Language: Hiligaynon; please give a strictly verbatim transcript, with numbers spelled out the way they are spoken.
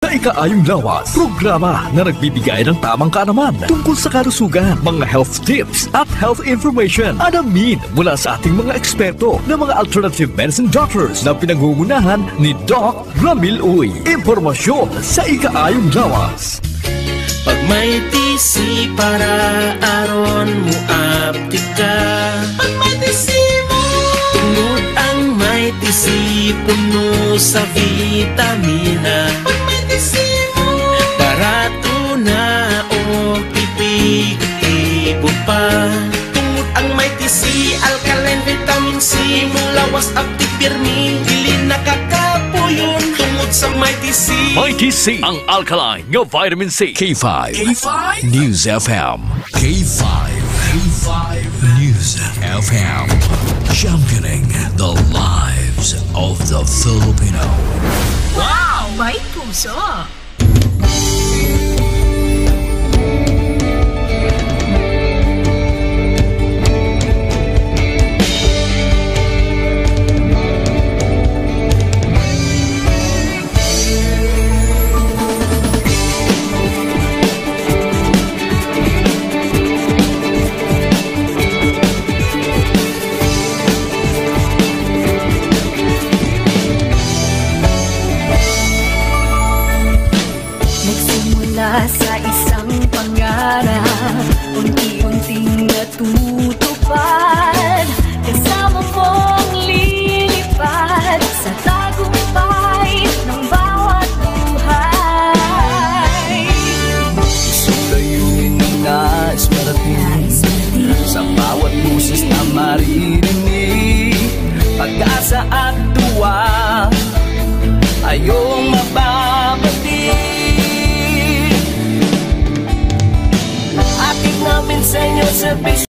Ikaayong Lawas, programa na nagbibigay ng tamang kaalaman tungkol sa kalusugan, mga health tips at health information. Alamin mula sa ating mga eksperto na mga alternative medicine doctors na pinangungunahan ni Doc Ramil Uy. Impormasyon sa Ikaayong Lawas. Pag may T C para aron mo aptik ka. Pag may T C mo. Tungod ang may T C puno sa vitamina. Pag may T C mo. Barato na o epektibo pa. Tungod ang may T C, alkaline vitamin C, mulawas, aptik, pirmi, dili nakakapuyon. Tungod sa may T C. May T C, ang alkaline nga vitamin C. K five K five News F M. K five K five News F M. Championing the lives of the Filipino. Wow! May puso! Nagsimula sa isang pangarap, unti-unting natutupad. Kasama mong lilipad sa tagumpay ng bawat buhay. Isang layunin na nais marating. Sa bawat boses na maririnig, pag-asa at duwa, ayong mababati. Akit namin sa inyo, serbisyo